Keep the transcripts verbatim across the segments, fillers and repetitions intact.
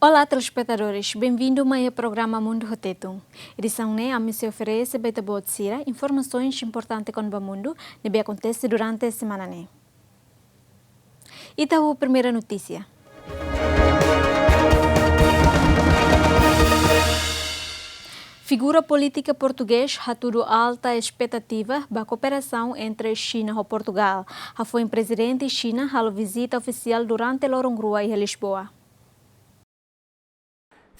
Olá, telespetadores. Benvindu mai iha programa Mundu ho Tetun. Edisaun ne'e ami sei oferese ba ita-boot sira informasoens importante kona-ba mundu ne'ebé akontese durante semana ne'e. Ita ho primeira notísia. Figura polítika portugés hatudu alta espetativa ba kooperasaun entre Xina ho Portugal. Hafoin Prezidente Xina halo vizita ofisiál durante loron rua iha Lisboa.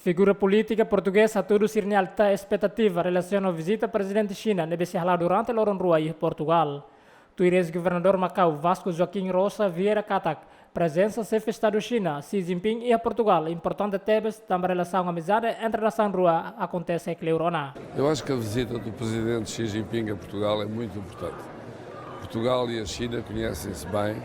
Figura polítika portugés hatudu sira-nia alta espetativa relasiona ho vizita Prezidente Xina ne'ebé sei hala'o durante loron rua iha Portugal. Tuir eis-governadór Makau Vasco Joaquim Rosa Vieira katak, prezensa Xefe Estadu Xina, Xi Jinping, iha Portugal importante tebes tanba relasaun amizade entre nasaun rua akontese kleur ona. Eu acho que a visita do Presidente Xi Jinping a Portugal é muito importante. Portugal e a China conhecem-se bem,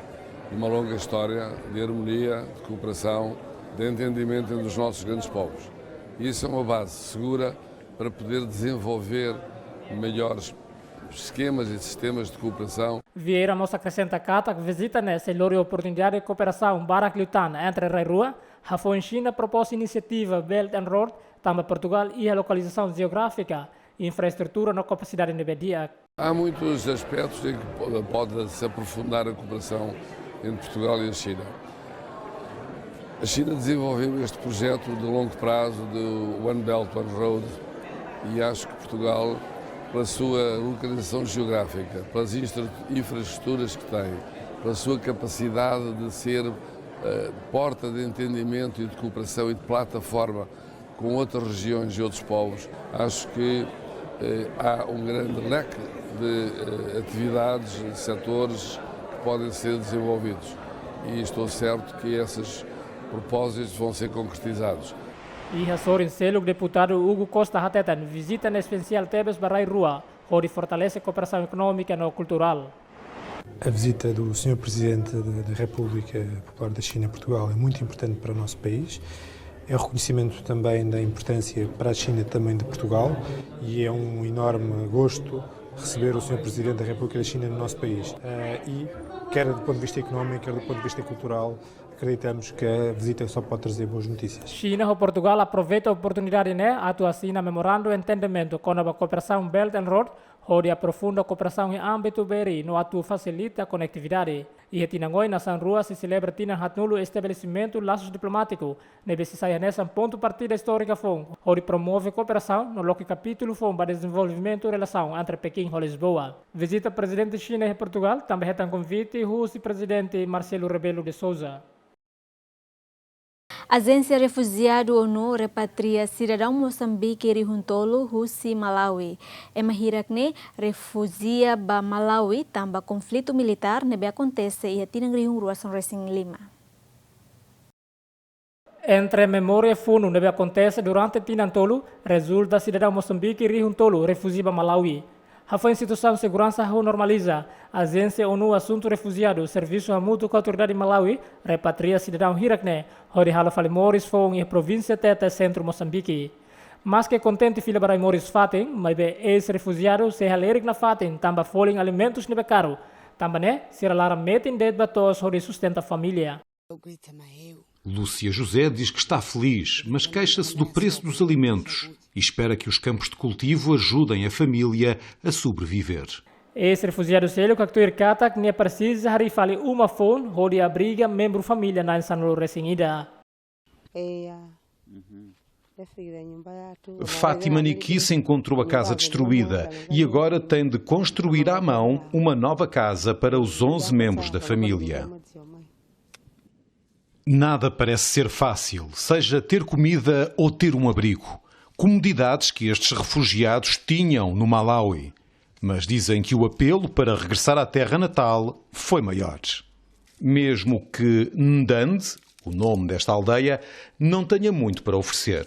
uma longa história de harmonia, de cooperação, de entendimento entre os nossos grandes povos. E isso é uma base segura para poder desenvolver melhores esquemas e sistemas de cooperação. Vieira mós akresenta katak vizita ne'e sei lori oportunidade kooperasaun barak liután entre rai rua, hafoin Xina proposta inisiativa Belt and Road, tanba Portugal iha lokalizasaun jeográfika, infraestrutura no kapasidade ne'ebé di'ak. Há muitos aspectos em que po-, pode se aprofundar a cooperação entre Portugal e a China. A China desenvolveu este projeto de longo prazo do One Belt, One Road, e acho que Portugal, pela sua localização geográfica, pelas instra-, infraestruturas que tem, pela sua capacidade de ser, eh, porta de entendimento e de cooperação e de plataforma com outras regiões e outros povos, acho que, eh, há um grande leque de, eh, atividades, de setores que podem ser desenvolvidos. E estou certo que esses propósitos vão ser concretizados. Iha sorin seluk, Deputadu Hugo Costa hateten vizita ne'e espesiál tebes ba rai rua, hodi fortalese kooperasaun ekonómika no kulturál. A visita do senhor Presidente da, da República Popular da China a Portugal é muito importante para o nosso país. É um reconhecimento também da importância para a China, também de Portugal, e é um enorme gosto receber o senhor Presidente da República da China no nosso país. Eh, e quer do ponto de vista económico, quer do ponto de vista cultural, acreditamos que a visita só pode trazer boas notícias. Xina ho Portugal aproveita oportunidade ne'e atu asina memorandu entendimentu kona-ba kooperasaun Belt and Road, hodi aprofunda kooperasaun iha ámbitu B R I no atu fasilita konetividade. Iha tinan oin nasaun rua sei selebra tinan haatnulu estabelesimentu lasus diplomátiku, ne'ebé sei sai hanesan pontu partida istórika foun, hodi promove kooperasaun no loke kapítulu foun ba dezenvolvimentu relasaun entre Pekin ho Lisboa. Vizita Prezidente Xina iha Portugal tanba hetan konvite husi Prezidente Marcelo Rebelo de Sousa. Ajénsia Refujiadu ONU repatria sidadaun Mosambike rihun tolu husi Malawi. Ema hirak ne'e refuzia ba Malawi tanba konflitu militár ne'ebé akontese iha tinan rihun rua sanulu-resin-lima. Entre memória funu ne'ebé akontese durante tinan tolu, rezulta sidadaun Mosambike rihun tolu refuzia ba Malawi. Hafoin situasaun seguransa hahú normaliza, Ajénsia ONU Asuntu Refujiadu servisu hamutuk ho autoridade Malawi repatria sidadaun hirak ne'e, hodi halo fali moris foun iha provínsia Tete, sentru Mosambike. Maske kontente fila ba rai moris fatin, maibé eis-refujiadu sei halerik nafatin tanba folin alimentus ne'ebé karu. Tanba ne'e, sira laran metin de'it ba to'os hodi sustenta família. Lúcia José diz que está feliz, mas queixa-se do preço dos alimentos e espera que os campos de cultivo ajudem a família a sobreviver. Eis-refujiadu seluk haktuir katak nia presiza harii fali uma foun hodi abriga membru família na'in sanulu-resin-ida. Fátima Nikis encontrou a casa destruída e agora tem de construir à mão uma nova casa para os onze membros da família. Nada parece ser fácil, seja ter comida ou ter um abrigo. Comodidades que estes refugiados tinham no Malawi, mas dizem que o apelo para regressar à terra natal foi maior. Mesmo que Ndande, o nome desta aldeia, não tenha muito para oferecer.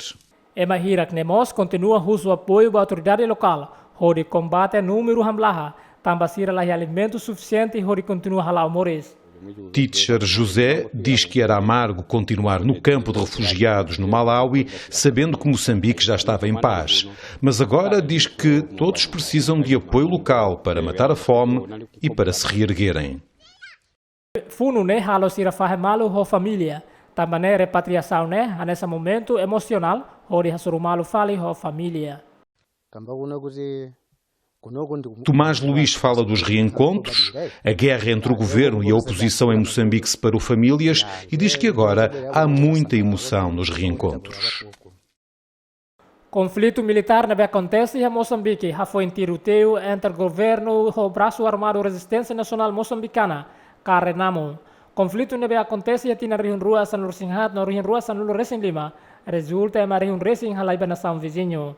Ema hirak ne'e mós kontinua husu apoiu ba autoridade lokál, hodi kombate númeru hamlaha, tanba sira la iha alimentu sufisiente hodi kontinua hala'o moris. Teacher José diz que era amargo continuar no campo de refugiados no Malawi, sabendo que Moçambique já estava em paz. Mas agora diz que todos precisam de apoio local para matar a fome e para se reerguerem. Funu ne'e halo sira fahe malu ho família, Tanba ne'e repatriasaun ne'e hanesan momentu emosionál hodi hasoru malu fali ho família. Tomás Luís fala dos reencontros. A guerra entre o governo e a oposição em Moçambique separou famílias e diz que agora há muita emoção nos reencontros. Konflitu militár ne'ebé akontese iha Mosambike hafoin tiroteiu entre governu ho Brasu Armadu Rezisténsia Nasionál Mosambikana, ka RENAMO. Konflitu ne'ebé akontese iha tinan rihun rua sanulu-resin-haat no rihun rua sanulu-resin-lima rezulta ema rihun resin halai ba nasaun viziñu.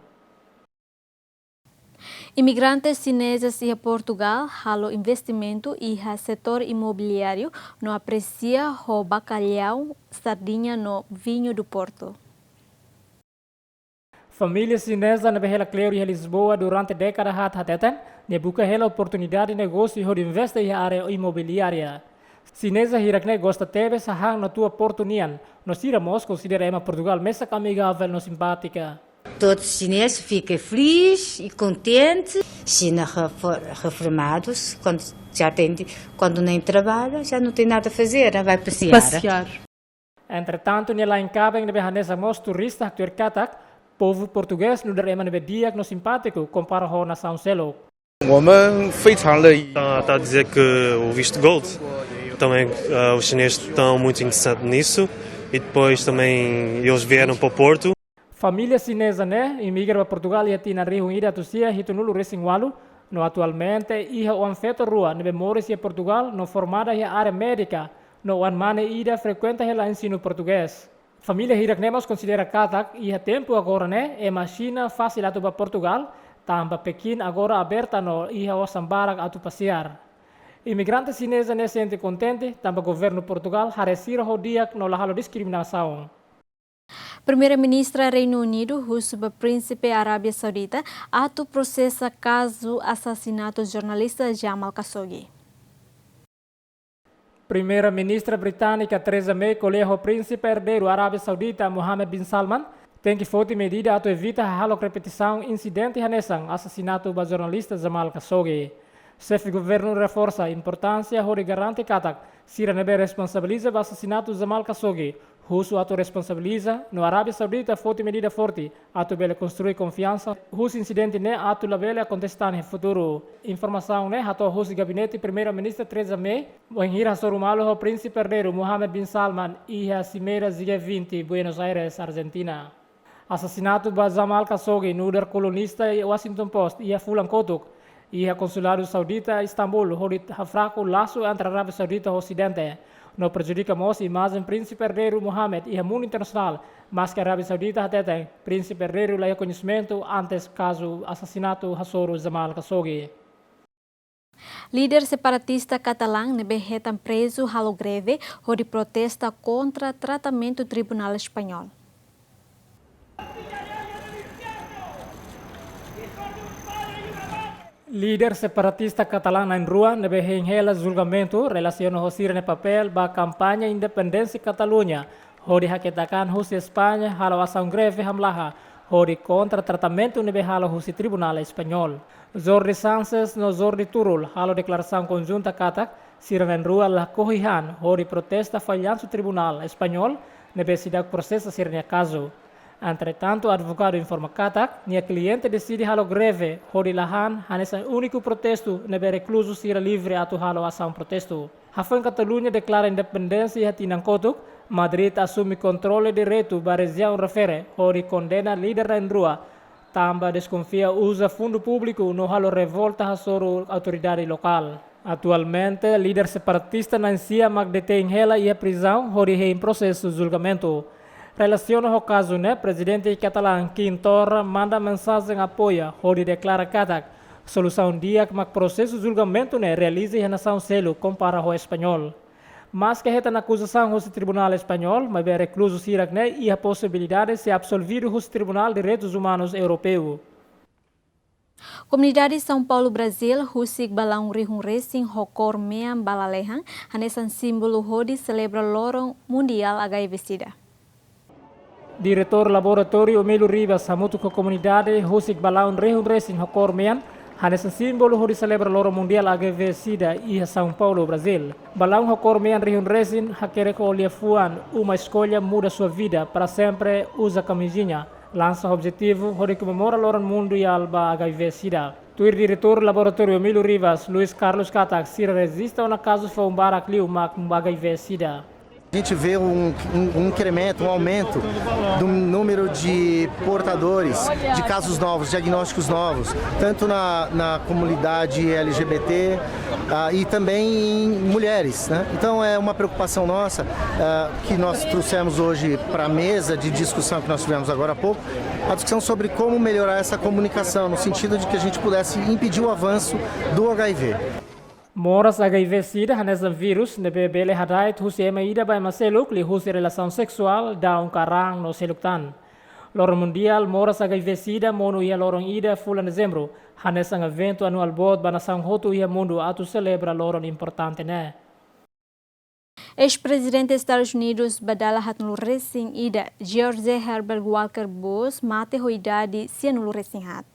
Imigrante xinezes iha Portugal halo investimentu iha setór imobiliáriu no apresia ho bacalhau, sardinha no vinho do Porto. Família xineza ne'ebé hela kleur iha Lisboa durante dékada haat hateten, nia buka hela oportunidade negósiu hodi investe iha área imobiliária. Xineza hirak ne'e gosta tebes hahán no tua Portu nian, no sira mós konsidera ema Portugal mesak amigavel no simpátika. Todo chinês fica feliz e contente. China refor- reformados, quando já tem, quando nem trabalha, já não tem nada a fazer, vai passear. Passear. Entretantu, nia laen kaben ne'ebé hanesan mós turista haktuir katak, povu portugés nu'udar ema ne'ebé di'ak no simpátiku kompara ho nasaun seluk. 我们非常乐意。 Está, está a dizer que o visto Gold também ah, os chineses estão muito interessados nisso e depois também eles vieram para o Porto. Família xineza ne'e imigra ba Portugal iha tinan rihun ida atus sia hitunulu-resin-ualu, no atualmente iha oan-feto rua ne'ebé moris iha Portugal no formada iha área médika, no oan-mane ida frekuenta hela ensinu portugés. Família hirak ne'e mós konsidera katak iha tempu agora ne'e ema Xina fasil atu ba Portugal, tanba Pekin agora aberta no iha osan barak atu pasiar. Imigrante xineza ne'e sente kontente tanba governu Portugal haree sira ho di'ak no la halo diskriminasaun. Primeira-Ministra Reinu Unidu husu ba Prínsipe Arábia Saudita atu prosesa kazu asasinatu jornalista Jamal Khashoggi. Primeira-Ministra británika Theresa May ko'alia ho Prínsipe Erdeiru Arábia Saudita Mohammed bin Salman tenke foti medida atu evita hahalok repetisaun insidente hanesan asasinatu ba jornalista Jamal Khashoggi. Xefe governu reforsa importánsia hodi garante katak sira ne'ebé responsabiliza ba asasinatu Jamal Khashoggi husu atu responsabiliza no Arábia Saudita foti medida forte atu bele konstrui konfiansa husi insidente ne'e atu labele akontese tan iha futuru. Informasaun ne'e hato'o husi gabinete Primeira-Ministra Theresa May, wainhira hasoru malu ho Prínsipe Erdeiru Mohammed bin Salman iha Simeira G vinte, Buenos Aires, Argentina. Asasinatu ba Jamal Khashoggi nu'udar kolunista Washington Post iha fulan kotuk iha Konsuladu Saudita Istambul hodi hafraku lasu entre Arábia Saudita ho Osidente, no prejudika mós imajen Prínsipe Erdeiru Mohammed iha mundu internasionál, maske Arábia Saudita hateten Prínsipe Erdeiru la iha koñesimentu antes kazu asasinatu hasoru Jamal Khashoggi. Líder separatista katalán ne'ebé hetan prezu halo greve hodi protesta kontra tratamentu Tribunál Espanhol. Líder separatista katalán na'in-rua ne'ebé hein hela julgamentu relasiona ho sira-nia papél ba kampaña independénsia Kataluña hodi haketak an husi España halo asaun greve hamlaha hodi kontra tratamentu ne'ebé halo husi Tribunál Espanhol. Jordi Sánchez no Jordi Turull halo deklarasaun konjunta katak sira na'in-rua lakohi han hodi protesta fallansu Tribunál Espanhol ne'ebé seidauk prosesa sira-nia kazu. Entretantu, advogadu informa katak nia kliente deside halo greve hodi la han hanesan úniku protestu ne'ebé rekluzu sira livre atu halo asaun protestu. Hafoin Kataluña deklara independénsia iha tinan kotuk, Madrid asume kontrolu diretu ba rejiaun refere hodi kondena líder na'in-rua tanba deskonfia uza fundu públiku no halo revolta hasoru autoridade lokál. Atualmente, líder separatista na'in-sia mak detein hela iha prizaun hodi hein prosesu julgamentu. Relasiona ho kazu ne'e, Prezidente katalán Quim Torra manda mensajen apoia hodi deklara katak solusaun di'ak mak prosesu julgamentu ne'e realiza iha nasaun seluk kompara ho Espanhol. Maske hetan akuzasaun husi Tribunál Espanhol, maibé rekluzu sira-ne'e iha posibilidade sei absolvidu husi Tribunál Direitus Umanus Europeu. Komunidade São Paulo, Brazil, husik balaun rihun resin ho kór mean ba lalehan, hanesan símbolu hodi selebra Loron Mundiál H I V SIDA. Diretór Laboratóriu Melo Ribas hamutuk ho komunidade husik balaun rihun resin ho kór mean, Hanesan símbolu hodi selebra Loron Mundiál H I V SIDA iha São Paulo, Brazíl, balaun ho kór mean rihun resin hakerek ho liafuan Uma Escolha Muda Sua Vida, para sempre uza camisinha, lansa objetivu hodi komemora Loron Mundiál ba H I V SIDA. Tuir diretór Laboratóriu Emílio Ribas, Luis Carlos, katak sira rejista ona kazu foun barak liu mak H I V SIDA. A gente vê um, um, um incremento, um aumento do número de portadores, de casos novos, diagnósticos novos, tanto na, na comunidade L G B T, ah, e também em mulheres, né? Então é uma preocupação nossa, ah, que nós trouxemos hoje para a mesa de discussão que nós tivemos agora há pouco, a discussão sobre como melhorar essa comunicação, no sentido de que a gente pudesse impedir o avanço do H I V. Moras H I V SIDA hanesan vírus ne'ebé bele hada'et husi ema ida ba ema seluk liuhusi relasaun seksuál, daun ka raan no seluk tan. Loron Mundiál Moras H I V SIDA monu iha loron ida fulan Dezembru, hanesan eventu anuál boot ba nasaun hotu iha mundu atu selebra loron importante ne'e. Eis-prezidente Estadus Unidus ba dala haatnulu resin ida, George Herbert Walker Bush, mate ho idade sianulu resin haat.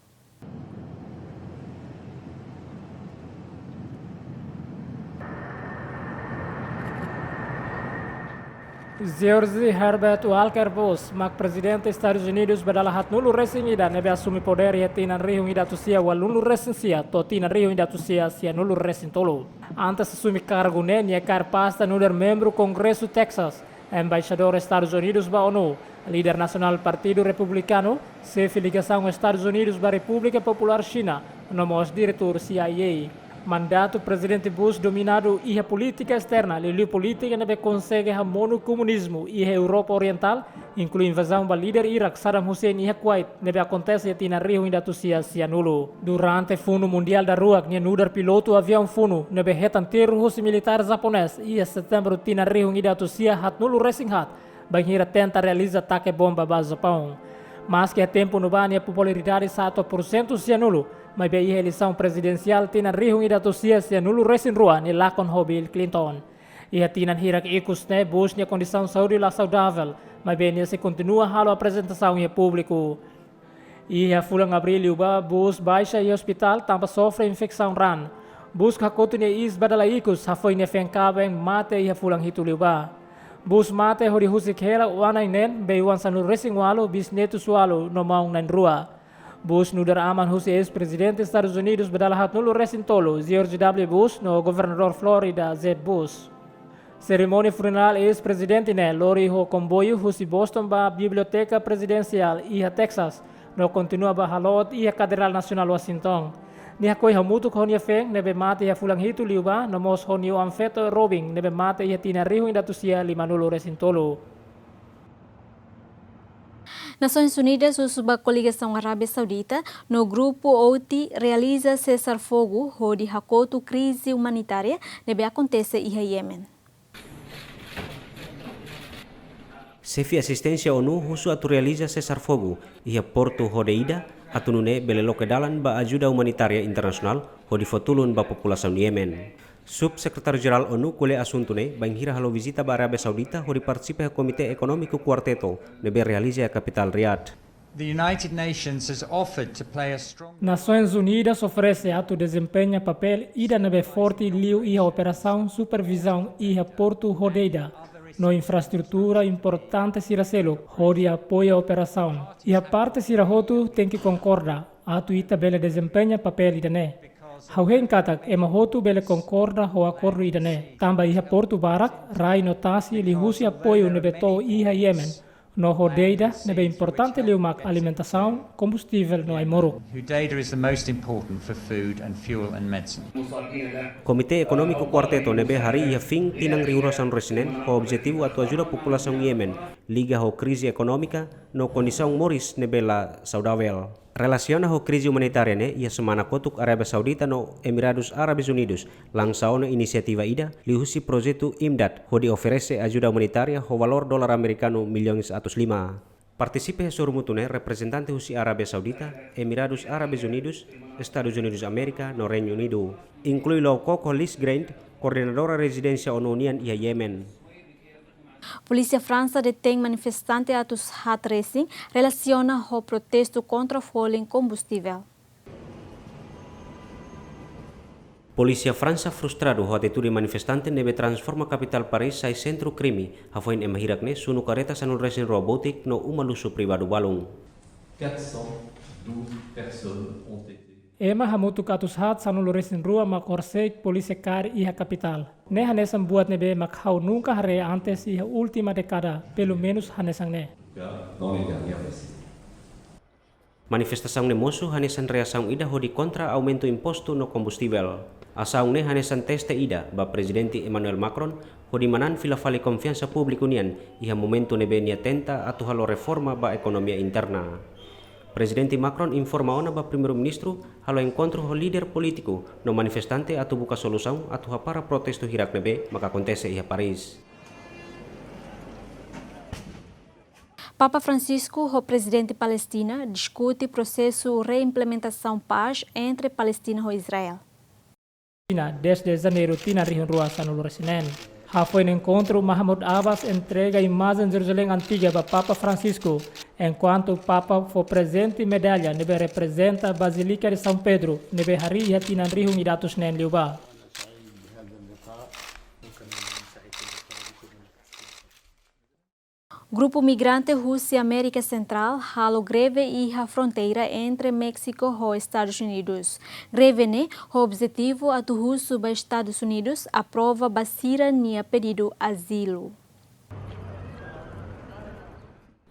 George Herbert Walker Bush mak prezidente Estadus Unidus ba dala haatnulu resin ida ne'ebé asume podér iha tinan rihun ida atus sia ualunulu resin sia to'o tinan rihun ida atus sia sianulu resin tolu. Antes asume kargu ne'e, nia kaer pasta nu'udar membru Kongresu Texas, embaixadór Estadus Unidus ba ONU, líder nasionál Partidu Republikanu, xefe ligasaun Estadus Unidus ba Repúblika Populár Xina, no mós diretór C I A. Mandatu Prezidente Bush dominadu iha polítika esterna, liuliu polítika ne'ebé konsege hamonu komunizmu iha Europa Orientál, inklui invazaun ba líder Irak Saddam Hussein iha Kuwait ne'ebé akontese iha tinan rihun ida atus sia sianulu. Durante Funu Mundiál Daruak, nia nu'udar pilotu aviaun funu ne'ebé hetan tiru husi militár japonés iha Setembru tinan rihun ida atus sia haatnulu resin haat, bainhira tenta realiza atake bomba ba Japaun. Maski iha tempu ne'ebá nia popularidade sa'e to'o pursentu sianulu, maibé iha eleisaun prezidensiál tinan rihun ida atus sia sianulu resin rua nia lakon ho Bill Clinton. Iha tinan hirak ikus ne'e Bush nia kondisaun saúde la saudavel, maibé nia sei kontinua halo aprezentasaun iha públiku. Iha fulan Abríl liubá, Bush baixa iha ospitál tanba sofre infesaun raan. Bush hakotu nia iis ba dala ikus, hafoin nia feen kaben mate iha fulan hitu liubá. Bush mate hodi husik hela oan-na'in neen, bei-oan sanulu resin ualu, bisnetus ualu no maun na'in rua. Bush nu'udar aman husi eis-prezidente Estadus Unidus ba dala haatnulu resin tolu, George W. Bush, no governadór Flórida, Jeb Bush. Serimónia funerál eis-prezidente ne'e lori ho komboiu husi Boston ba Biblioteka Prezidensiál iha Texas, no kontinua ba haloot iha Katedral Nasionál Washington. Nia hakoi hamutuk ho nia feen ne'ebé mate iha fulan hitu liubá, no mós ho nia oan-feto Robin ne'ebé mate iha tinan rihun ida atus sia limanulu resin tolu. Nasoins Unidas husu ba koligasaun Arábia Saudita no grupu Houthi realiza sesar-fogu hodi hakotu krize umanitária ne'ebé akontese iha Yemen. Xefe Asisténsia ONU husu atu realiza sesar-fogu iha portu Hodeida, atu nune'e bele loke dalan ba ajuda umanitária internasionál hodi fó tulun ba populasaun Yemen. Sub-Sekretáriu-Jerál ONU ko'alia asuntu ne'e bainhira halo vizita ba Arábia Saudita hodi partisipa iha Komité Ekonómiku Kuartetu ne'ebé realiza iha kapitál Riyadh. The United Nations has offered to play a strong Nasoins Unidas oferese atu dezempeña papél ida ne'ebé forte liu iha operasaun supervizaun iha portu Hodeida no infraestrutura importante sira seluk hodi apoia operasaun. Iha parte sira hotu tenke konkorda atu ita bele dezempeña papél ida-ne'e. Ha'u hein katak ema hotu bele konkorda ho akordu ida-ne'e, tanba iha portu barak, rai no tasi liuhusi apoiu ne'ebé to'o iha Yemen, no Hodeida ne'ebé importante liu mak alimentasaun, kombustivel no ai-moruk. Hodeida is the most important for food and fuel and medicine. Komité Ekonómiku Kuartetu ne'ebé harii iha fin tinan rihun ruasan resin neen ho objetivu atu ajuda populasaun Yemen liga ho krize ekonómika no kondisaun moris ne'ebé la saudavel. Relasiona ho krize umanitária ne'e, iha semana kotuk Arábia Saudita no Emiradus Árabes Unidus lansa ona inisiativa ida liuhusi projetu IMDAD hodi oferese ajuda umanitária ho valór dolar amerikanu milhões atus lima. Partisipa iha sorumutu ne'e reprezentante husi Arábia Saudita, Emiradus Árabes Unidus, Estadus Unidus Amérika no Reinu Unidu. Inklui Laukoko Liz Grant, koordenadora rezidénsia ONU nian iha Yemen. Polísia Fransa detein manifestante atus haat resin relasiona ho protestu kontra folin kombustivel. Polísia Fransa frustradu ho atitude manifestante ne'ebé transforma kapitál Paris sai sentru krime, hafoin ema hirak ne'e sunu karreta sanulu-resin-rua botik no uma luxu privadu balun. Quatre cent douze personnes ont été. Ema hamutuk atus haat sanulu-resin-rua mak horisehik polísia kaer iha kapitál. Ne'e hanesan buat ne'ebé mak ha'u nunka haree antes iha última dékada, pelumenus hanesan ne'e. Dans les dernières décennies. Manifestasaun ne'e mosu hanesan reasaun ida hodi kontra aumentu impostu no kombustivel. Asaun ne'e hanesan teste ida ba Prezidente Emmanuel Macron hodi manán fila fali konfiansa públiku nian iha momentu ne'ebé nia tenta atu halo reforma ba ekonomia interna. Prezidente Macron informa ona ba Primeiru-Ministru halo enkontru ho líder polítiku no manifestante atu buka solusaun atu hapara protestu hirak ne'ebé maka akontese iha Paris. Papa Francisco ho Prezidente Palestina diskute prosesu reimplementasaun pás entre Palestina ho Israel. China, dez de Janeiru tinan rihun rua sanulu-resin-neen. Hafoin enkontru, Mahmoud Abbas entrega imajen Jerusalém Antiga ba Papa Francisco, enkuantu Papa fó prezente medalla ne'ebé reprezenta Bazílika de São Pedro, ne'ebé harii iha tinan rihun ida atus neen liubá. Grupu migrante husi Amérika Sentrál halo greve iha fronteira entre Méxiku ho Estadus Unidus. Greve ne'e ho objetivu atu husu ba Estadus Unidus aprova ba sira-nia pedidu azilu.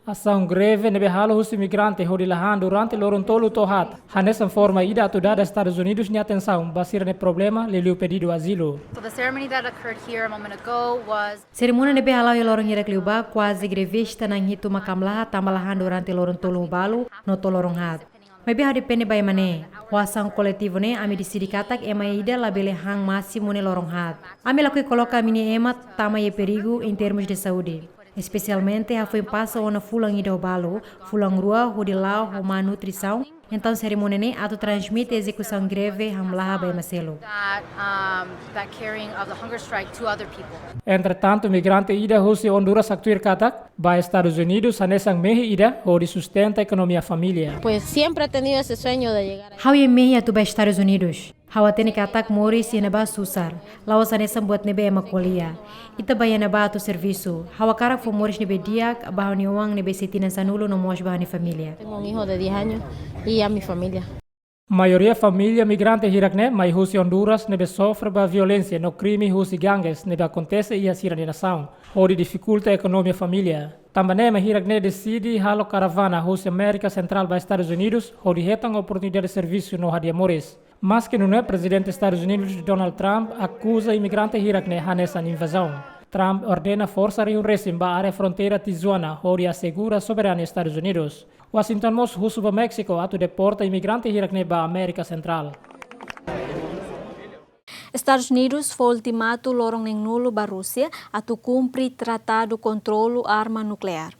Asaun greve ne'ebé halo husi migrante hodi la han durante loron tolu to'o haat hanesan forma ida atu dada Estadus Unidus nia atensaun ba sira-nia problema liuliu pedidu azilu. So the ceremony that occurred here a moment ago was Serimónia ne'ebé hala'o iha loron hirak liubá, kuaze grevista na'in hitu mak hamlaha tanba la han durante loron tolu ho balu no to'o loron haat. Maibé ha'u depende ba ema ne'e. Ho asaun koletivu ne'e, ami deside katak ema ida labele han másimu ne'e loron haat. Ami lakohi koloka ami-nia ema tama iha perigu em termos de saúde. Espesialmente hafoin pasa ona fulan ida ho balu, fulan rua hodi la'o ho malnutrisaun, entaun serimónia ne'e atu transmite ezekusaun greve hamlaha ba ema seluk. That, um, that carrying of the hunger strike to other people. Entretantu, migrante ida husi Honduras haktuir katak, ba Estadus Unidus hanesan mehi ida hodi sustenta ekonomia família. Pues siempre he tenido ese sueño de llegar a Ha'u iha mehi atu ba Estadus Unidus. Ha'u hatene katak moris iha ne'ebá susar. La'ós hanesan buat ne'ebé ema ko'alia. Ita bá iha ne'ebá atu servisu. Ha'u hakarak fó moris ne'ebé di'ak ba ha'u-nia oan ne'ebé sei tinan sanulu no mós ba ha'u-nia família. Tengo un hijo de diez años y a mi familia. Maioria família migrante hirak ne'e mai husi Honduras ne'ebé sofre ba violénsia no krime husi gangues ne'ebé akontese iha sira-nia nasaun, hodi difikulta ekonomia família. Tanba ne'e ema hirak ne'e deside halo karavana husi Amérika Sentrál ba Estadus Unidus, hodi hetan oportunidade servisu no hadi'a moris. Maske nune'e, Prezidente Estadus Unidus Donald Trump akuza imigrante hirak ne'e hanesan invazaun. Trump ordena forsa rihun resin ba área fronteira Tijuana hodi asegura soberania Estadus Unidus. Washington mós husu ba Méxiku atu deporta imigrante hirak ne'e ba Amérika Sentrál. Estadus Unidus fó ultimatu loron neenulu ba Rúsia atu kumpre tratadu kontrolu arma nukleár.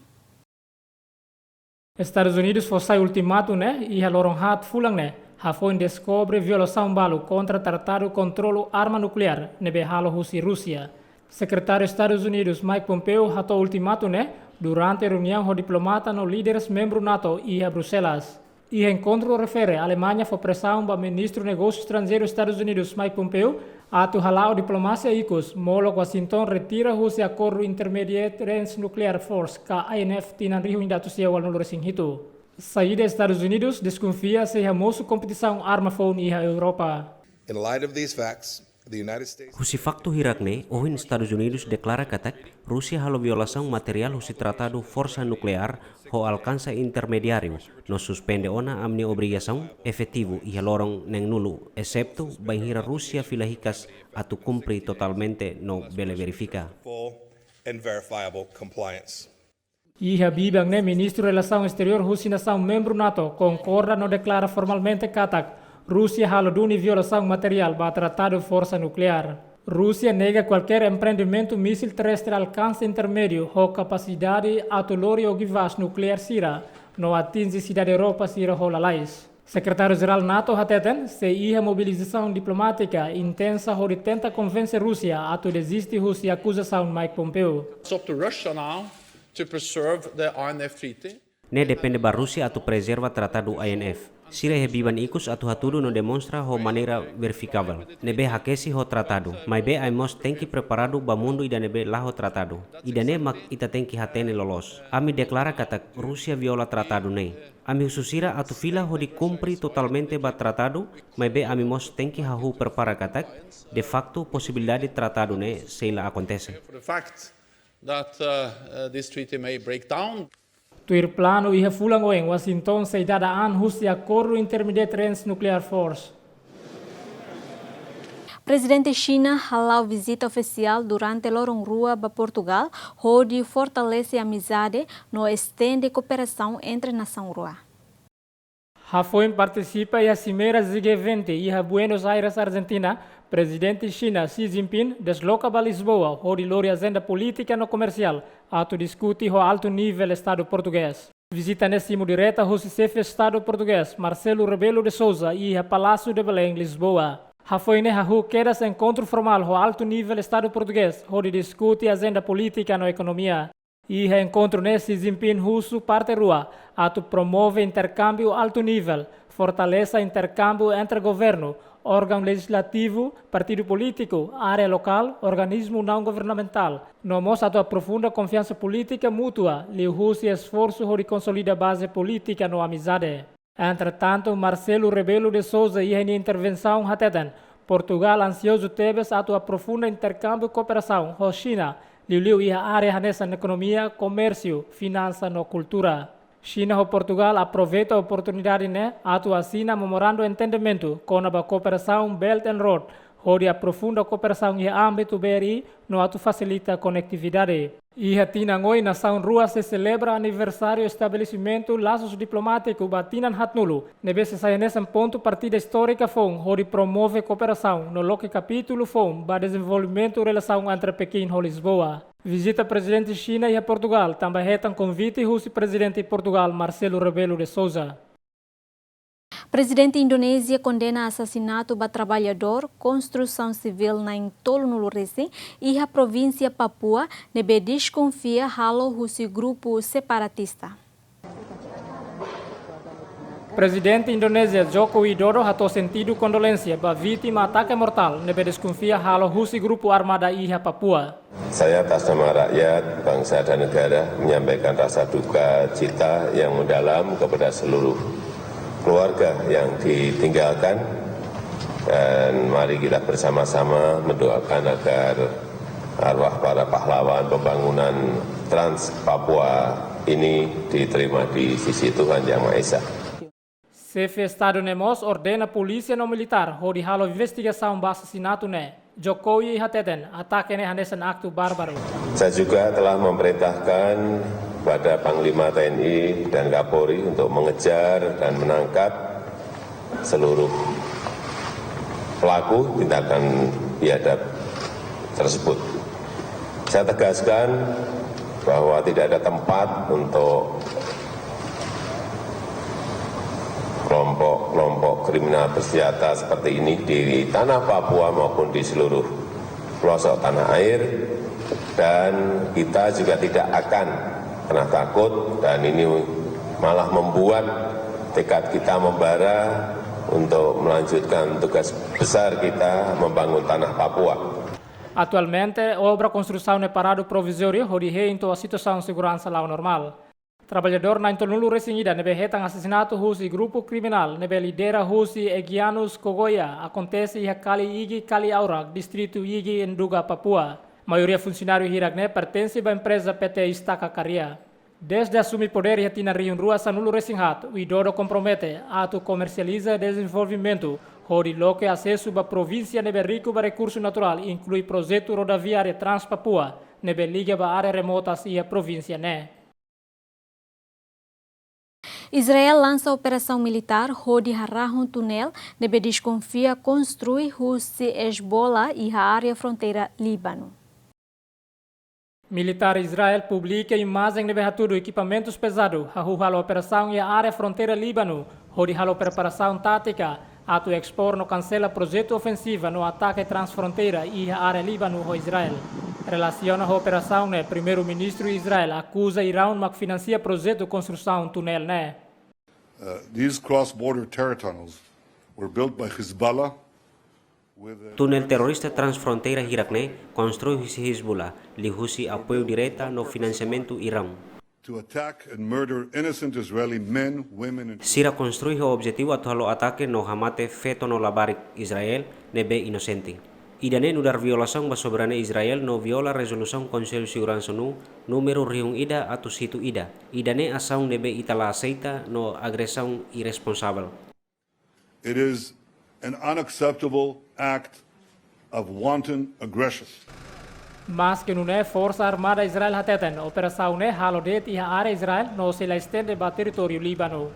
Estadus Unidus fó sai ultimatu ne'e iha loron haat fulan ne'e, hafoin deskobre violasaun balu kontra tratadu kontrolu arma nukleár ne'ebé halo husi Rúsia. Sekretáriu Estadus Unidus Mike Pompeo hato'o ultimatu ne'e durante reuniaun ho diplomata no líderes membru nato iha Bruxelas. Iha enkontru refere, Alemaña fó presaun ba Ministru Negósiu Estranjeiru Estadus Unidus Mike Pompeo atu hala'o diplomasia ikus, molok Washington retira husi akordu Intermediate Range Nuclear Force ka I N F tinan rihun ida atus sia ualunulu-resin-hitu. Saida Estadus Unidus deskonfia sei hamosu kompetisaun arma foun iha Europa. In light of these facts, the United States Husi faktu hirak ne'e, ohin Estadus Unidus deklara katak Rúsia halo violasaun materiál husi tratadu forsa nukleár ho alkanse intermediáriu, no suspende ona ami-nia obrigasaun efetivu iha loron neenulu, eseptu bainhira Rúsia fila hikas atu kumpre totalmente no bele verifika. Full and verifiable compliance. Iha biban ne'e Ministru Relasaun Esteriór husi nasaun membru nato konkorda no deklara formalmente katak Rúsia halo duni violasaun materiál ba tratadu forsa nukleár. Rúsia nega kualkér empreendimentu mísil terrestre alkanse intermédiu ho kapasidade atu lori ogivás nukleár sira no atinje sidade Europa sira ho lalais. Sekretáriu Jerál nato hateten, sei iha mobilizasaun diplomátika intensa hodi tenta konvense Rúsia atu deziste husi akuzasaun Mike Pompeo. It's up to Russia now to preserve the I N F Treaty. Ne'e depende ba Rúsia atu prezerva tratadu I N F. Sira iha biban ikus atu hatudu no demonstra ho maneira verifikavel, ne'ebé hakesi ho tratadu, maibé ami mós tenke preparadu ba mundu ida ne'ebé la ho tratadu. Ida-ne'e mak ita tenke hatene loloos. Ami deklara katak Rúsia viola tratadu ne'e. Ami husu sira atu fila hodi kumpre totalmente ba tratadu, maibé ami mós tenke hahú prepara katak, de facto, posibilidade tratadu ne'e sei la akontese. For the fact that, uh, uh, this treaty may break down. Tuir planu, iha fulan oin Washington sei dada an husi akordu Intermediate Range Nuclear Force. Prezidente Xina hala'o vizita ofisiál durante loron rua ba Portugal, hodi fortalese amizade no estende kooperasaun entre nasaun rua. Hafoin partisipa iha simeira G vinte iha Buenos Aires, Argentina, Prezidente Xina Xi Jinping desloka ba Lisboa hodi lori ajenda polítika no komersiál atu diskute ho altu nivel Estadu portugés. Vizita ne'e simu direta husi Xefe Estadu portugés Marcelo Rebelo de Sousa iha Palácio de Belém, Lisboa. Hafoin ne'e hahú kedas enkontru formál ho altu nivel Estadu portugés hodi diskute ajenda polítika no ekonomia. Iha enkontru ne'e Xi Jinping husu parte rua atu promove interkámbiu altu nivel, fortalesa interkámbiu entre governu, órgaun lejizlativu, partidu polítiku, área lokál, organismu naun governamentál, no mós atu aprofunda konfiansa polítika mútua, liuhusi esforsu hodi konsolida baze polítika no amizade. Entretantu, Marcelo Rebelo de Sousa iha nia intervensaun hateten, Portugal ansiozu tebes atu aprofunda interkámbiu kooperasaun ho Xina, liuliu iha área hanesan ekonomia, komérsiu, finansa no kultura. Xina ho Portugal aproveita oportunidade ne'e atu asina memorandu entendimentu kona-ba kooperasaun Belt and Road, hodi aprofunda kooperasaun iha ámbitu B R I no atu fasilita konetividade. Iha tinan oin nasaun rua sei selebra aniversáriu estabelesimentu lasus diplomátiku ba tinan haatnulu, ne'ebé sei sai hanesan pontu partida istórika foun hodi promove kooperasaun no loke kapítulu foun ba dezenvolvimentu relasaun entre Pekin ho Lisboa. Vizita Prezidente Xina iha Portugal tanba hetan konvite husi Prezidente Portugal Marcelo Rebelo de Sousa. Prezidente Indonézia kondena asasinatu ba traballadór konstrusaun sivíl na'in-tolunulu resin iha provínsia Papua ne'ebé deskonfia halo husi grupu separatista. Prezidente Indonézia Joko Widodo hato'o sentidu kondolénsia ba vítima atake mortál ne'ebé deskonfia halo husi grupu armada iha Papua. Saya atas nama rakyat, bangsa dan negara menyampaikan rasa duka cita yang mendalam kepada seluruh keluarga yang ditinggalkan. Dan mari kita bersama-sama mendoakan agar arwah para pahlawan pembangunan Trans Papua ini diterima di sisi Tuhan Yang Maha Esa. Xefe Estadu ne'e mós ordena polísia no militár hodi halo investigasaun ba asasinatu ne'e. Jokowi hateten, atake ne'e hanesan aktu bárbaru. Saya juga telah memerintahkan pada Panglima T N I dan Kapolri untuk mengejar dan menangkap seluruh pelaku tindakan biadab tersebut. Saya tegaskan bahwa tidak ada tempat untuk kelompok-kelompok kriminal bersenjata seperti ini di tanah Papua maupun di seluruh pelosok tanah air, dan kita juga tidak akan pernah takut, dan ini malah membuat tekad kita membara untuk melanjutkan tugas besar kita membangun tanah Papua. Atualmente, obra konstrusaun ne'e paradu provizóriu hodi hein to'o situasaun seguransa la'o normál. Traballadór na'in-tolunulu resin ida ne'ebé hetan asasinatu husi grupu kriminál ne'ebé lidera husi Egyanus Kogoya akontese iha Kali Igi, Kali Aurak, distritu Igi, Nduga, Papua. Maioria funsionáriu hirak ne'e pertense ba empreza P T Istaka Karya. Dezde asume podér iha tinan rihun rua sanulu resin haat, Widodo kompromete atu komersializa dezenvolvimentu hodi loke asesu ba provínsia ne'ebé riku ba rekursu naturál, inklui projetu rodoviária Trans Papua ne'ebé liga ba área remotas iha provínsia ne'e. Israel lansa operasaun militár hodi harahun tunel ne'ebé deskonfia konstrui husi Hezbollah iha área fronteira Líbanu. Militár Israel publika imajen ne'ebé hatudu ekipamentus pezadu hahú halo operasaun iha área fronteira Líbanu, hodi halo preparasaun tátika atu ekspor no kansela projetu ofensiva no atake transfronteira iha área Líbanu ho Israel. Relasiona ho operasaun ne'e, Primeiru-Ministru Israel akuza Irão mak finansia projetu konstrusaun tunel ne'e. Uh, these cross-border terror tunnels were built by Hezbollah with a... Tunel terrorista transfronteira hirak-ne'e konstrui husi Hezbollah, liuhusi apoiu direta no finansiamentu Irã. To attack and murder innocent Israeli men, women, and... Sira konstrui ho objetivu atu halo atake no hamate feto no labarik Israel ne'ebé inosente. Ida-ne'e nu'udar violasaun ba soberania Israel no viola rezolusaun Konsellu Seguransa ONU númeru rihun ida atus hitu ida. Ida-ne'e asaun ne'ebé ita la aseita no agresaun irresponsavel. It is an unacceptable act of wanton aggression. Maske nune'e, Forsa Armada Israel hateten operasaun ne'e halo de'it iha área Israel no sei la estende ba territóriu Líbanu.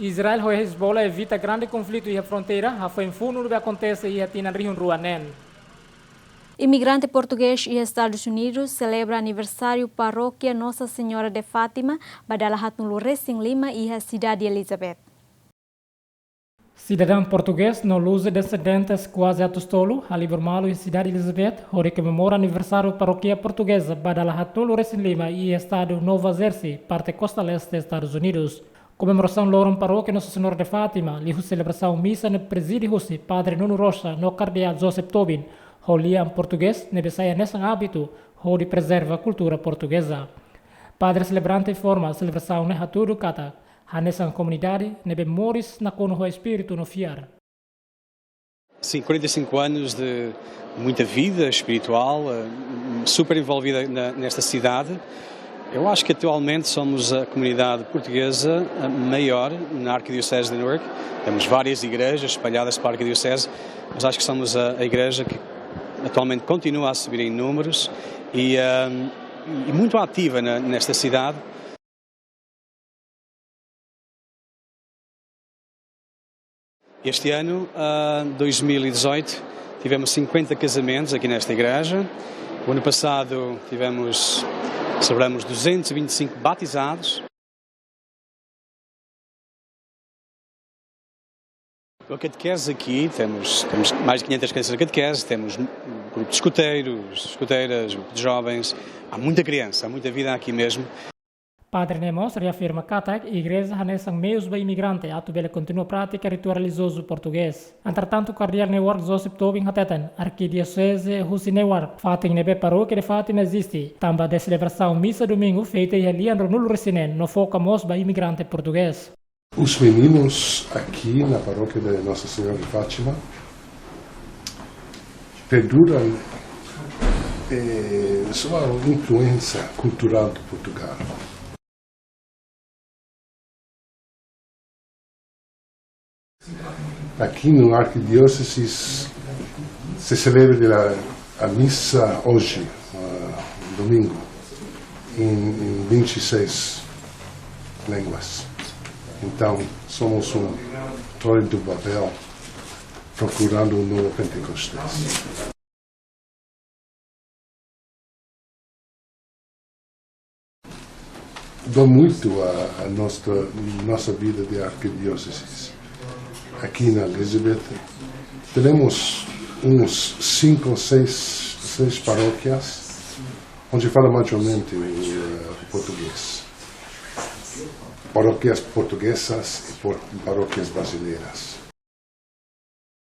Israel ho Hezbollah evita grande konflitu iha fronteira hafoin funu ne'ebé akontese iha tinan rihun rua neen. Imigrante portugés iha Estadus Unidus selebra aniversáriu Parókia Nossa Senhora de Fátima ba dala haatnulu resin lima iha Sidade Elizabeth. Sidadaun portugés no luso-desendentes kuaze atus tolu halibur malu iha Sidade Elizabeth hodi komemora aniversáriu Parókia Portugeza ba dala haatnulu resin lima iha estadu Nova Jersey, parte kosta leste Estadus Unidus. Komemorasaun loron Parókia Nossa Senhora de Fátima, liuhusi selebrasaun misa ne'ebé prezide husi Padre Nuno Rocha no Kardeál Joseph Tobin, ho lian portugés ne'ebé sai hanesan ábitu hodi prezerva kultura portugeza. Padre selebrante informa selebrasaun ne'e hatudu katak hanesan komunidade ne'ebé moris nakonu ho espíritu no fiar. Sim, quarenta e cinco anos de muita vida espiritual, eh, super envolvida na, nesta cidade. Eu acho que atualmente somos a comunidade portuguesa, eh, maior na Arquidiocese de Newark. Temos várias igrejas espalhadas pela Arquidiocese, mas acho que somos a, a igreja que atualmente continua a subir em números e, eh, e muito ativa na, nesta cidade. Este ano, ah, dois mil e dezoito, tivemos cinquenta casamentos aqui nesta igreja. O ano passado tivemos, celebramos duzentos e vinte e cinco batizados. A catequese aqui, temos, temos mais de quinhentas crianças na catequese, temos grupo de escoteiros, escoteiras, grupo de jovens. Há muita criança, há muita vida aqui mesmo. Padre ne'e mós reafirma katak igreja hanesan meius ba imigrante atu bele kontinua prátika rituál relijiozu portugés. Entretantu, Kardeál Newark Joseph Tobin hateten, Arkidioseze husi Newark, fatin ne'ebé Parókia de Fátima eziste, tanba de selebrasaun misa domingu feita iha lian ruanulu resin neen no foka mós ba imigrante portugés. Os meninos aqui na paróquia de Nossa Senhora de Fátima perduram, eh, sua influência cultural de Portugal. Aqui no Arquidióceses se celebra a, a missa hoje, ah, domingo, em, em vinte e seis línguas. Então, somos um Torre do Babel procurando um novo Pentecostes. Dou muito a, a nossa, nossa vida de arquidióceses. Aqui na Elizabeth, temos uns cinco ou seis, seis paróquias onde fala majormente o, eh, o português. Paróquias portuguesas e por-, paróquias brasileiras.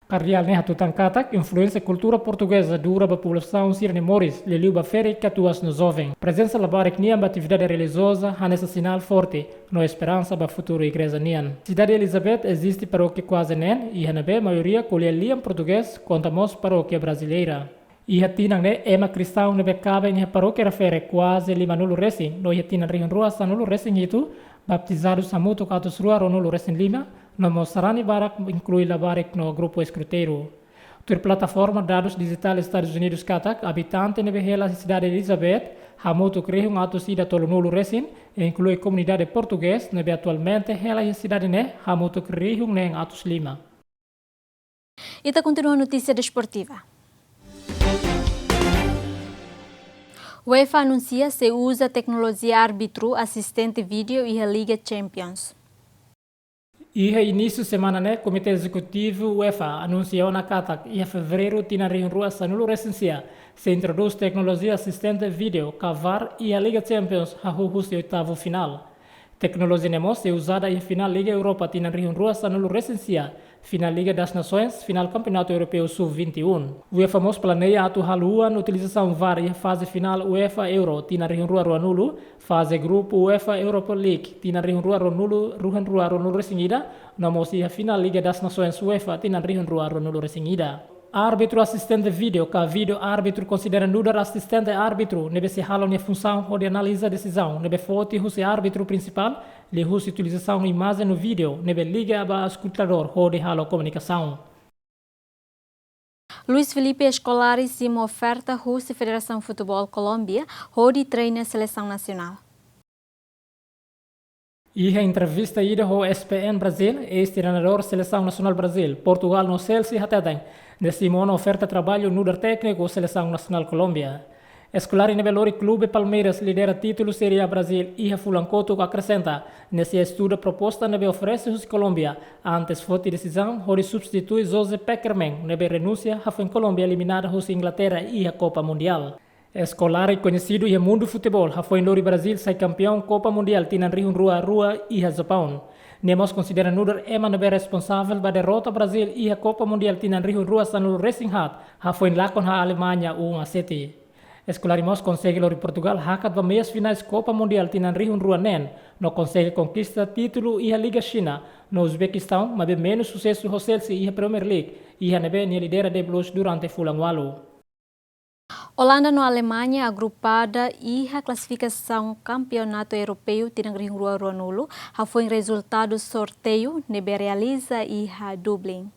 Kardeál ne'e hatutan katak influénsia kultura portugeza dura ba populasaun sira-nia moris, liuliu ba ferik katuas no joven. Prezensa labarik nian ba atividade relijioza hanesan sinál forte no esperansa ba futuru igreja nian. Sidade Elizabeth eziste parókia kuaze neen, iha ne'ebé maioria ko'alia lian portugés, konta mós parókia brasileira. Iha tinan ne'e ema kristaun ne'ebé kaben iha parókia refere kuaze limanulu resin, no iha tinan rihun rua sanulu resin hitu, baptizadus hamutuk atus rua ruanulu resin lima, no mós sarani barak inklui labarik no grupu eskoteiru. Tuir plataforma dadus dijitál Estadus Unidus katak, abitante ne'ebé hela iha Sidade Elizabeth hamutuk rihun atus ida tolunulu resin, inklui komunidade portugés ne'ebé atualmente hela iha sidade ne'e hamutuk rihun neen atus lima. Ita kontinua notísia desportiva. UEFA anunsia sei uza teknolojia árbitru asistente vídeo iha Liga Champions. Iha inísiu semana ne'e, Komité Ezekutivu UEFA anunsia ona katak iha fevereiru tinan rihun rua sanulu resin sia, sei introdús teknolojia asistente vídeo ka VAR iha Liga Champions hahú husi oitavu finál. Teknolojia ne'e mós sei uzada iha finál Liga Europa tinan rihun rua sanulu resin sia, finál Liga das Nações, finál Kampeonatu Europeu Sub vinte e um. UEFA mós planeia atu haluha utilizasaun VAR iha faze finál UEFA Euro tinan rihun rua ruanulu, faze grupu UEFA Europa League tinan rihun rua ruanulu, rihun rua ruanulu resin ida, no mós iha finál Liga das Nações UEFA tinan rihun rua ruanulu resin ida. Árbitru asistente vídeo ka vídeo árbitru konsidera nu'udar asistente árbitru ne'ebé sei halo nia funsaun hodi analiza desizaun ne'ebé foti husi árbitru prinsipál, liuhusi utilizasaun imajen no vídeo ne'ebé liga ba eskutadór hodi halo komunikasaun. Luis Filipe Scolari simu oferta husi Federasaun Futeból Kolómbia hodi treina selesaun nasionál. Iha entrevista ida ho S P N Brazil, eis-treinadór selesaun nasionál Brazil, Portugál no Chelsea hateten, nia simu ona oferta traballu nu'udar tékniku selesaun nasionál Kolómbia. Scolari ne'ebé lori klube Palmeiras lidera títulu Série A Brazil iha fulan kotuk akresenta, nia sei estuda proposta ne'ebé oferese husi Kolómbia, antes foti desizaun hodi substitui José Pekerman ne'ebé renunsia hafoin Kolómbia eliminada husi Inglaterra iha Kopa Mundiál. Scolari koñesidu iha mundu futeból hafoin lori Brazil sai kampeaun Kopa Mundiál tinan rihun rua rua iha Japaun. Nia mós konsidera nu'udar ema ne'ebé responsavel ba derrota Brazil iha Kopa Mundiál tinan rihun rua sanulu resin haat, hafoin lakon ho Alemaña um a sete. Scolari mós konsege lori Portugál hakat ba meias finais Kopa Mundiál tinan rihun rua neen, no konsege konkista títulu iha Liga Xina no Uzbekistaun, maibé menus susesu ho Chelsea iha Premier League, iha ne'ebé nia lidera The Blues durante fulan ualu. Olanda no Alemaña agrupada iha klasifikasaun Kampeonatu Europeu tinan rihun rua ruanulu, hafoin rezultadu sorteiu ne'ebé realiza iha Dublin.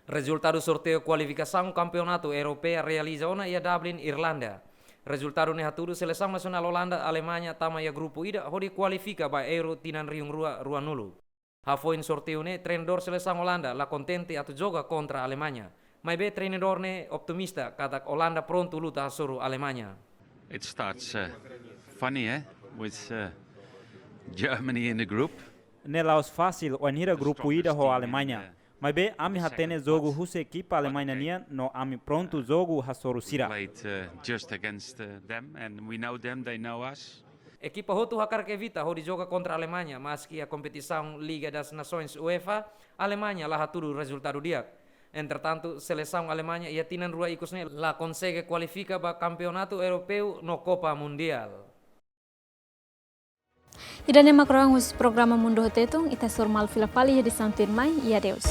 Rezultadu sorteiu kualifikasaun Kampeonatu Europeu realiza ona iha Dublin, Irlanda. Rezultadu ne'e hatudu selesaun nasionál Olanda, Alemaña tama iha grupu ida hodi kualifika ba Euro tinan rihun rua ruanulu. Hafoin sorteiu ne'e, treinadór selesaun Olanda la kontente atu joga kontra Alemaña. Maibé treinadór ne'e optimista katak Olanda prontu luta hasoru Alemaña. It starts uh, funny, eh? With uh, Germany in the group. Ne'e la'ós fasil wainhira grupu ida ho Alemaña. Maibé ami hatene jogu husi ekipa Alemaña nian no ami prontu jogu hasoru sira. Played uh, just against uh, them and we know them, they know us. Ekipa hotu hakarak evita hodi joga kontra Alemaña, maski iha kompetisaun Liga das Nações UEFA, Alemaña la hatudu rezultadu di'ak. Entretantu, selesaun Alemaña iha tinan rua ikus ne'e la konsege kualifika ba Kampeonatu Europeu no Kopa Mundiál. Ida-ne'e mak rohan husi programa Mundu ho Tetun, ita hasoru malu fila fali iha edisaun tuirmai, i adeus.